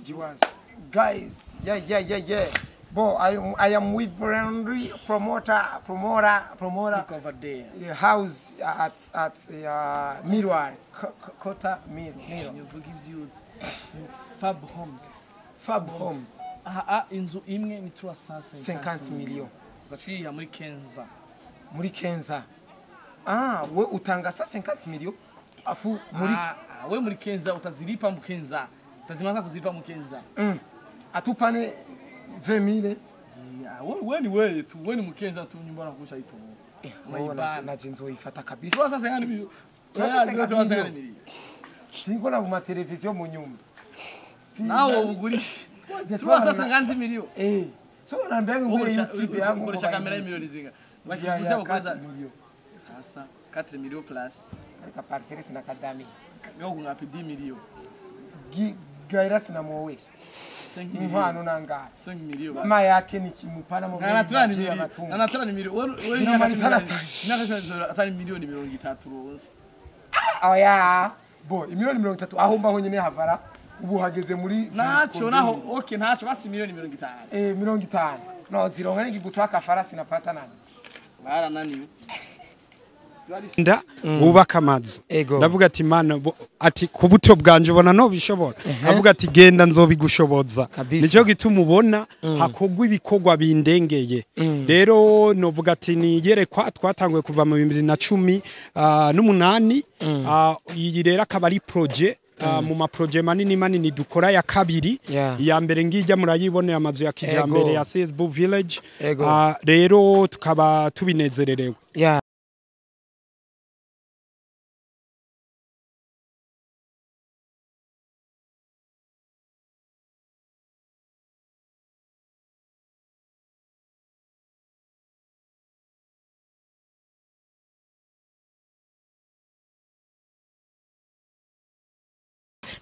Jiwas. Guys, yeah. Bo, I am with Henry, promoter. Look over there. The house at Mirwar, Kota Mir. Nyovuga ivyuzi. Fab Homes. Fab Homes. Aha inzu imwe ni 350 50 million. Gaciye muri Kenza. Muri Kenza. Ah, we utanga 50 million afu muri we muri Kenza utazilipa mu Kenza. Utazimaza kuzilipa mu Kenza. Atupane 20,000. We ni wewe tu, we ni mu Kenza tu nyumba nakusha itobo. Na jenzo ifata kabisa. 350 million. 350 million. Singo na mu televiziyo mu nyumba. Nawe ugurisha 350 million. Eh. So naambia ngure YouTube yangu ugurisha kamera milioni zinga. Bakiguza kwanza sasa 4 million plus. Katika parcelle sina kadami. Yo kungapi 10 million. Gaira sina muowesha. 5 million. Inkwano nanga. 5 million. Mama yake nikimupana mu na 3 million. Wewe ni atari milioni 30 rose. Oya. Bo, milioni 30 aho mbaho nyine havara. Ubu hageze muri nacho naho okay nacho basi milioni 50. Eh 50. No zironka nikigutwa kafarasi napata nani. Barananiwe. Nda wubaka amazu. Ndavuga ati Mana ati ku buto bwanje ubona no bishobora. Avuga ati genda nzobigushoboza. Nico gituma ubona hakogwa ibikorwa bindengeye. Rero novuga ati ni yerekwa twatanguye kuva mu 2018 iyi rero akaba ari projet mu maproje manini manini dukora ya kabiri. Ya mbere ngijya murayibonera amazu ya kijambere ya CSB Village. Rero tukaba tubinezererewe.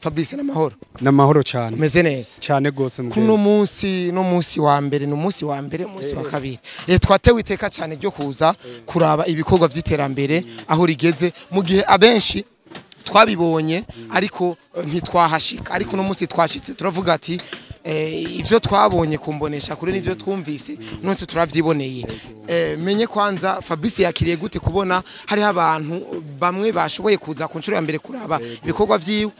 Fabrice namahoro. Namahoro cyane. Umeze neza. Cyane gose mugeze. Kuno munsi no munsi wa mbere no munsi wa mbere munsi wa kabiri. Twatewe iteka cyane ryo kuza kuraba ibikorwa vy'iterambere aho rigeze mu gihe abenshi twabibonye ariko ntitwahashika, ariko no munsi twashitse turavuga ati ivyo twabonye kumbonesha kuri nivyo twumvise nonse turavyiboneye. Menye kwanza Fabrice yakiriye gute kubona hari abantu bamwe bashoboye kuza ku nshuro ya mbere kuraba ibikorwa vyiwe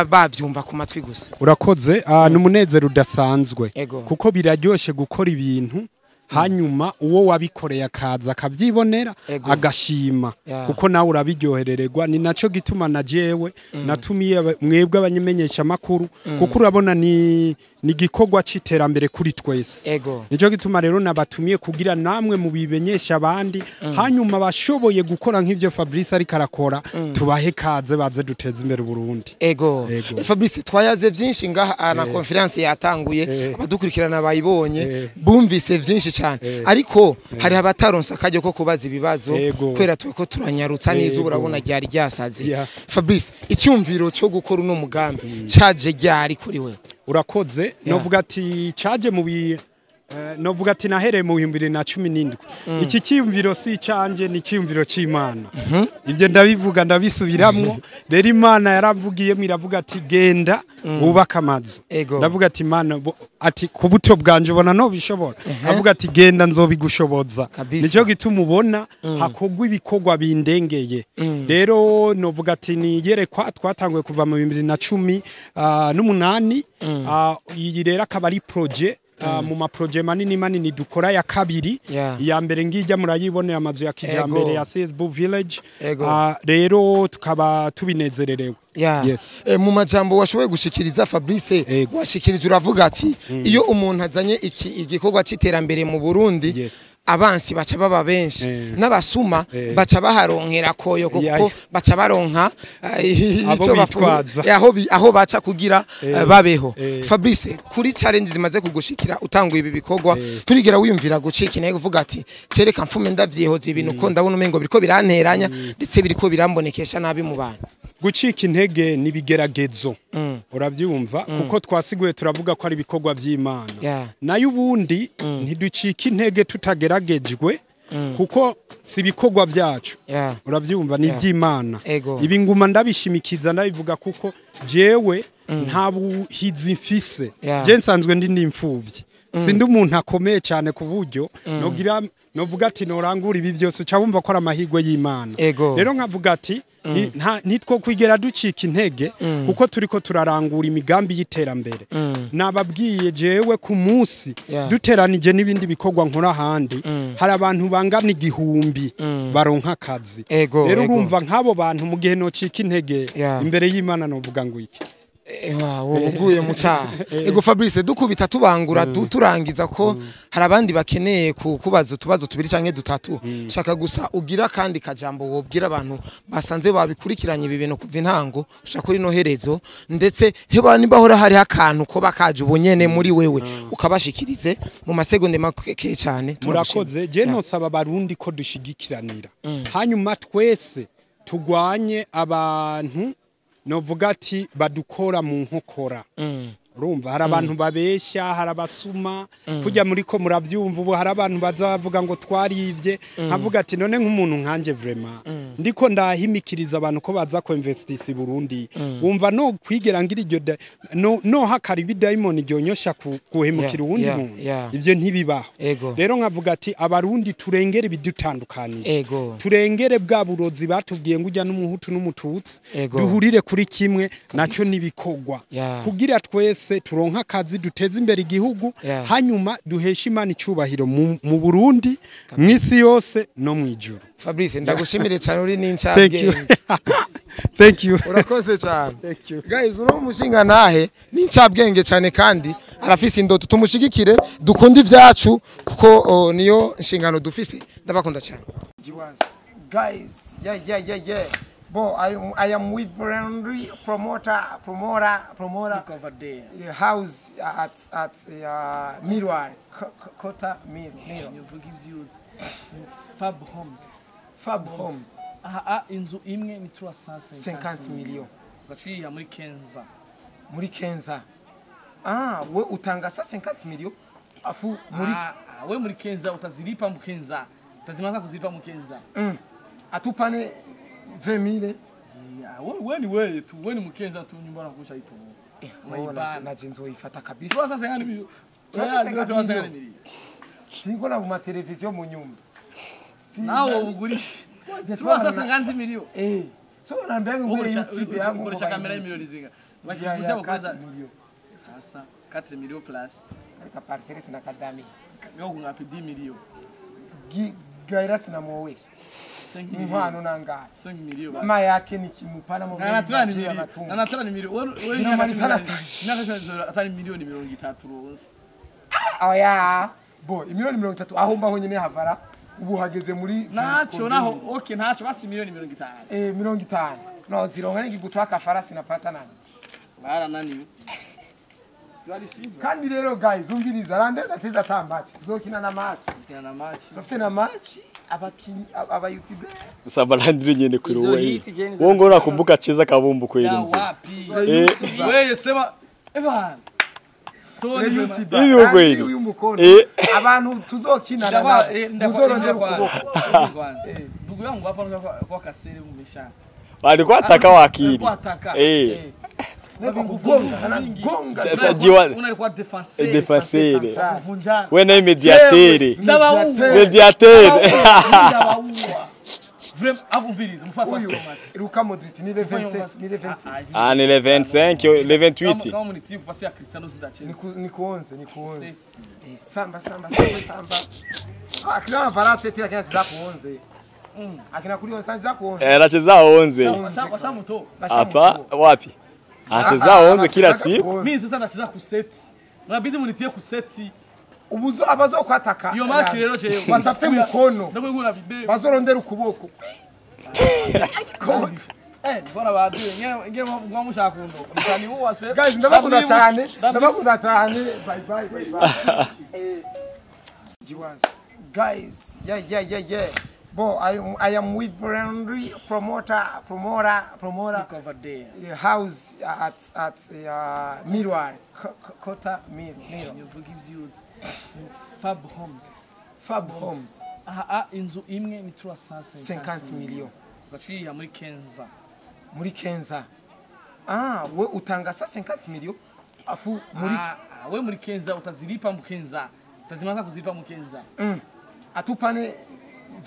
bavyumva ku matwi gusa? Urakoze. Numunezero udasanzwe kuko biraryoshe gukora ibintu hanyuma uwo wabikoreye akaza akabyibonera agashima kuko nawe urabiryoherererwa. Ni naco gituma na jewe natumiye mwebwe abanyemenyesha makuru kuko urabona ni gikorwa c'iterambere kuri twese. Nico gituma rero nabatumiye kugira namwe mubimenyesha abandi hanyuma bashoboye gukora nk'ivyo Fabrice ariko arakora tubahe kaze baze duteze imbere Burundi. Ego. Fabrice twayaze vyinshi ngaha na conference yatanguye abadukurikirana bayibonye bumvise vyinshi cyane ariko hari abataronsa akajyo ko kubaza ibibazo kwera tweko turanyarutsa neza urabona ryari ryasaze. Fabrice icyumviro cyo gukora uno mugambi caje ryari kuri we? Urakoze. Novuga ati caje mu novuga ati nahereye mu 2017. Iki cyumviro si canje ni cyumviro c'Imana. Ibyo ndabivuga ndabisubiramwo. Rero Imana yaravugiyemo iravuga ati genda wubaka amazu. Ndavuga ati Mana ati ku buto bwanje ubona no bishobora. Avuga ati genda nzobigushoboza. Nico gituma ubona hakogwa ibikorwa bindengeye. Rero novuga ati ni yerekwa twatanguye kuva mu 2018 iyi rero akaba ari projet mu maproje manini manini dukora ya kabiri. Ya mbere ngijya murayibonera amazu ya kijambere ya CSB Village. Rero tukaba tubinezererewe. Yes. Mu majambo washoboye gushikiriza Fabrice washikirije uravuga ati iyo umuntu azanye iki igikorwa c'iterambere mu Burundi abansi baca baba benshi n'abasuma baca baharonkera koyo kuko baca baronka icyo bitwaza aho baca kugira babeho. Fabrice kuri challenge zimaze kugushikira utanguye ibi bikorwa turigera wiyumvira gucika intege uvuga ati cereka mfume ndavyihoza ibintu ko ndabona umengo biriko biranteranya ndetse biriko birambonekesha nabi mu bantu? Gucika intege ni bigeragezo. Urabyumva kuko twasiguye turavuga ko ari ibikorwa by'Imana. Nayo ubundi ntiducika intege tutageragejwe kuko si ibikorwa byacu. Urabyumva ni iby'Imana. Ibi nguma ndabishimikiza ndabivuga kuko jewe Nta buhizi mfise. Je nsanzwe ndi n'imfuvyi, sindi umuntu akomeye cyane ku buryo nogira novuga ati norangura ibi byose, uca wumva ko ari amahirwe y'Imana. Rero nkavuga ati nitwo kwigera ducika intege, kuko turiko turarangura imigambi y'iterambere. Nababwiye jewe ku munsi duteranije n'ibindi bikorwa nkora ahandi, hari abantu bangana 1000 baronka akazi. Rero urumva nk'abo bantu mu gihe nocika intege imbere y'Imana novuga ngo iki? Uguye mu cyaha. Ego Fabrice, dukubita tubangura turangiza ko hari abandi bakeneye kukubaza utubazo tubiri canke dutatu. Shaka gusa ugira kandi kajambo wobwira abantu basanze babikurikiranye ibi bintu kuva intango ushaka kuri no herezo, ndetse heba nimba hora hari akantu ko bakaje ubunyene muri wewe ukabashikirize mu masegonde make cyane. Murakoze. Je nosaba abarundi ko dushigikiranira, hanyuma twese tugwanye abantu novuga ati badukora mu nkokora. Urumva hari abantu babeshya, hari abasuma, kujya muri ko muravyumva ubu hari abantu bazavuga ngo twarivye. Nkavuga ati none nk'umuntu nkanje vraiment ndiko ndahimikiriza abantu ko baza ko investisi Burundi, wumva no kwigera ngira iryo no hakari bidayimoni ryonyosha kuhemukira uwundi muntu, ivyo ntibibaho. Rero nkavuga ati abarundi turengere ibidutandukanije, turengere bwa burozi batubwiye ngo ujya n'umuhutu n'umututsi, duhurire kuri kimwe nacyo nibikogwa, kugira twese turonka akazi, duteze imbere igihugu, hanyuma duheshe Imana icyubahiro mu Burundi, mw'isi yose no mwijuru. Fabrice, ndagushimire cyane, uri n'incabwenge. Thank you. Urakoze cyane. Thank you. Guys, uno mushinga nahe n'incabwenge cyane kandi arafise indoto, tumushigikire, dukunde ivyacu kuko niyo nshingano dufise. Ndabakunda cyane. Guys, yeah. Bo, I am with Henry, promoter over there. House at Mirwar, Kota Miro. Gives you Fab Homes. Fab Homes. Aha, inzu imwe ni 350 million. Gaciye muri Kenza. Muri Kenza. Ah, we utanga 50 million afu muri we muri Kenza utazilipa mu Kenza. Utazimaza kuzilipa mu Kenza. Atupane 20,000. Yeah, wewe tu wewe ni mkenza tu nyumba na kusha ito. Wewe na jenzo ifata kabisa. Sasa ngani milioni. Milioni. Singo na mu televiziyo mu nyumba. Nawo ugurisha. Sasa ngani milioni. Eh. So naambia ngure YouTube yangu ugurisha kamera milioni zinga. Wakigusia kwanza. Sasa 4 million plus. Katika parcelle sina kadami. Ngao ngapi 10 milioni. Gaira sina muowesha. Inkwano nangahe? 5 million. Mama yake nikimupana mu na natara milioni. Wewe atari milioni 30 rwose. Oya. Bo, milioni 30 aho mbaho nyine havara ubu hageze muri nacho naho okay ntacho basi milioni 50. Eh 50. No zironka nikigutwaka farasi napata nani? Barananiwe. Kandi rero guys umviriza rande ndateza tambachi. Tuzokina na match. Kina na match. Turafise na match abakinyi aba YouTube. Sabalandire nyene kwiri wewe. Wongo urakumbuka cheza kabumbu kweli mzee. Wapi? Wewe sema Evan. Story iyo kweli. Uyu mukono. Abantu tuzokina na muzorondera ukuboko. Ndugu yangu hapa kwa kasere umesha. Alikuwa ataka wakili. Eh. Sasa jiwa unalikuwa defenseur. Defenseur. Wewe na mediateur. Mediateur. Vraiment hapo mbili mfasa huyu Luka Modric ni le 27 ni le 26. Ah ni le 25 le 28. Kama mnitie kufasi ya Cristiano sitacheza. Ni kuonze ni kuonze. Samba samba samba samba. Ah Cristiano Varane tira kinacheza kuonze. Akina kuli onse kuonze. Eh anacheza onze. Washamuto. Hapa wapi? Anacheza onze kila siku. Mimi sasa nacheza kuseti. Unabidi munitie kuseti. Ubuzo abazo kwataka. Iyo match rero jewe. Batafite mukono. Ndabwo video. Bazorondera ukuboko. Eh, bora baduye. Nge ngwa mushaka kundo. Mtani huwa se. Guys, ndabakunda cyane. Ndabakunda cyane. Bye bye bye bye. Eh. Jiwas. Guys, yeah yeah yeah yeah. Bo, I am with Henry, promoter over there. The house at Mirwar, Kota Miro. Gives you Fab Homes. Fab Homes. Aha, inzu imwe ni 350 million. Gaciye muri Kenza. Muri Kenza. We utanga 50 million afu muri we muri Kenza utazilipa mu Kenza. Utazimaza kuzilipa mu Kenza. Atupane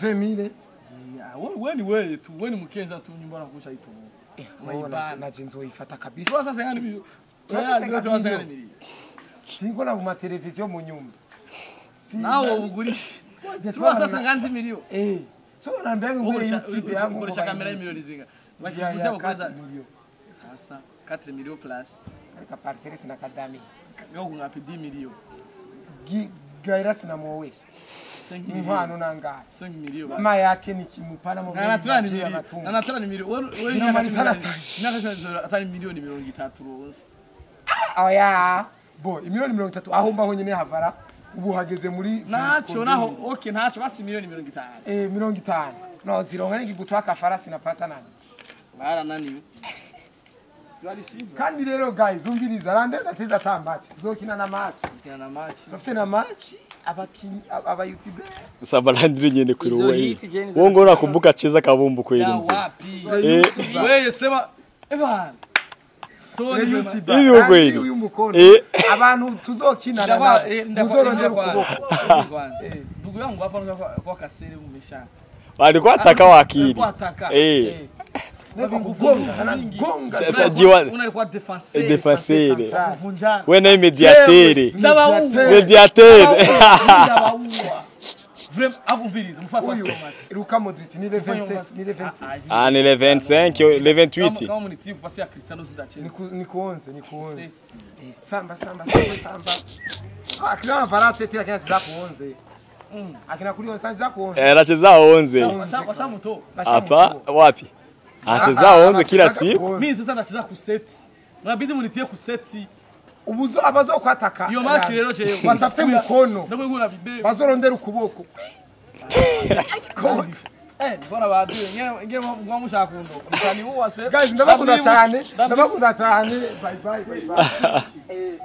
20000. Wewe ni wewe tu, wewe ni mkenza tu nyumba na kusha ito. Na jenzo ifata kabisa. 350 million. 350 million. Singo na mu televiziyo mu nyumba. Nawo ugurisha. 350 million. So naambia ngure YouTube yangu ugurisha kamera milioni zinga. Wakigusa kwanza sasa 4 million plus. Katika parcelle sina kadami. Ngao ngapi 10 million. Gaira sina muowesha. Inkwano nangahe 5 million. Mama yake nikimupana mu na natara ni milioni. Wewe ni atari milioni 30 rose. Oya bo milioni 30 aho mbaho nyene havara ubu hageze muri nacho naho okay ntacho basi milioni 50. 50 no zironka nikigutwaka farasi napata nani barananiwe. Kandi rero guys umviriza rande ndateza ta match tuzokina na match tufise na match abakinyi aba YouTuber sabalandire nyene kwero wewe wongo nakumbuka cheza kabumbu kweli mzee wewe sema Evan story iyo kweli uyu mukono abantu tuzokina na muzorondera ukuboko ndugu yangu hapa kwa kasere umesha walikuwa ataka wakili sasa jiwa unalikuwa defenseur wewe na mediateur vraiment avumviriza mfasa Luka Modric ni le 27 ni le 25 ni le 25 le 28 kama mnitibu fasi ya Cristiano zidacheza ni kuonze samba akina varase tira kina za kuonze akina kuli onze za kuonze anacheza onze washamuto hapa wapi anacheza onze kila siku. Mimi sasa nacheza ku set. Mnabidi munitie ku set. Ubuzo abazo kwataka. Iyo match rero je batafite mukono. Ndagwe video. Bazorondera ukuboko. Bora baduye nge mwa mushakundo. Mutani uwase. Guys ndabakunda cyane. Ndabakunda cyane. Bye bye bye bye.